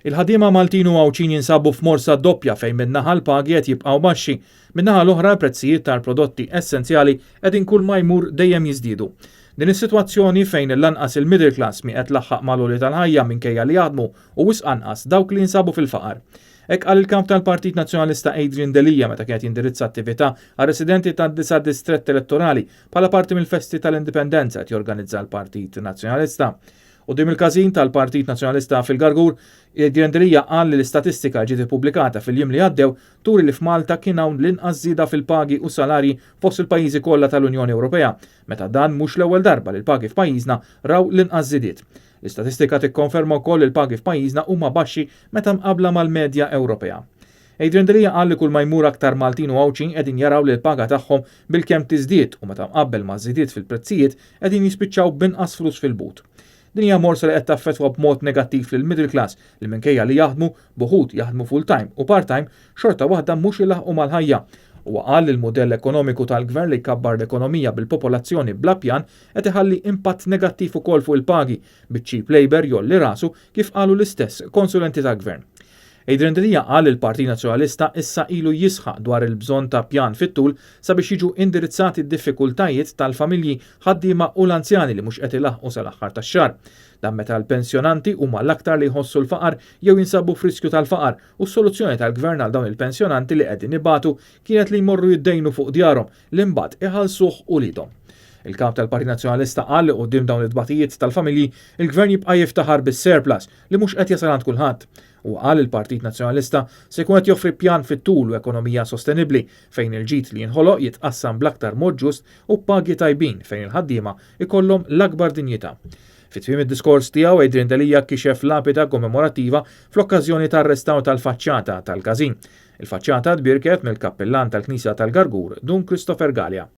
Il-ħaddiema Maltin u Għawdxin jinsabu f'morsa doppja fejn min-naħa l-pagi qed jibqgħu baxxi, min-naħa l-oħra l-prezzijiet tal-prodotti essenzjali qegħdin kull ma jmur dejjem jiżdiedu. Din is-sitwazzjoni fejn lanqas il-middle class mi qed tlaħħaq mal-għoli tal-ħajja minkejja li jaħdmu u wisq anqas dawk li jinsabu fil-faqar. Hekk qal il-Kap tal-Partit Nazzjonalista Adrian Delia meta kien qed jindirizza attività għar-residenti tad-disa' distrett elettorali bħala parti mill-festi tal-Indipendenza qed jorganizza l-Partit Nazzjonalista. Quddiem il-każin tal-Partit Nazzjonalista fil-Gargur, Adrian Delia qal li l-istatistika ġiet ippubblikata fil-jiem li għaddew turi li f'Malta kien hawn l-inqas żieda fil-pagi u salarji fost il-pajjiżi kollha tal-Unjoni Ewropea, meta dan mhux l-ewwel darba li l-pagi f'pajjiżna raw l-inqas żidiet. L-istatistika tikkonferma wkoll li l-pagi f'pajjiżna huma baxxi meta mqabbla mal-medja Ewropea. Adrian Delia qal li kull ma jmur aktar Maltin u Għawdxin qegħdin jaraw li l-paga tagħhom bilkemm tiżdied u meta mqabbel ma' żidiet fil-prezzijiet qegħdin jispiċċaw b'inqas flus fil-but. Din hija morsa li qed taffettwa b'mod negattiv lil middle class li minkejja li jaħdmu, b'uħud jaħdmu full-time u part-time, xorta waħda mhux ilaħqu mal-ħajja. Huwa qal li l-mudell ekonomiku tal-gvern li jkabbar l-ekonomija bil-popolazzjoni bla pjan qed iħalli impatt negattiv ukoll fuq il-pagi, biċ-cheap labour jgħolli rasu kif qalu l-istess konsulenti tal-gvern. Adrian Delia qal li l-Partit Nazzjonalista issa ilu jisħaq dwar il-bżonn ta' pjan fit-tul sabiex jiġu indirizzati d-diffikultajiet tal-familji, ħaddiema u l-anzjani li mhux qed ilaħqu sal-aħħar tax-xahar. Dan meta l-pensjonanti huma l-aktar li jħossu l-faqar jew jinsabu f'riskju tal-faqar u s-soluzzjoni tal-gvern għal dawn il-pensjonanti li qegħdin ibatu kienet li jmorru jiddejnu fuq djarhom li mbagħad iħallsuh uliedhom. Il-kap tal-Partit Nazzjonalista qal li quddiem dawn it-tbatijiet tal-familji, il-gvern jibqa' jiftaħar bis-surplus li mhux qed jasal għand kulħadd. Huwa qal li l-Partit Nazzjonalista se jkun qed joffri pjan fit-tul u ekonomija sostenibbli fejn il-ġid li jinħoloq jitqassam bl-aktar mod ġust u pagi tajbin fejn il-ħaddiema ikollhom l-akbar dinjità. Fi tmiem id-diskors tiegħu Adrian Delia kixef lapida kommemorattiva fl-okkażjoni tar-restawr tal-faċċata tal-każin. Il-faċċata tbierket mill-kappillan tal-Knisja tal-Gargur, Dun Christopher Galea.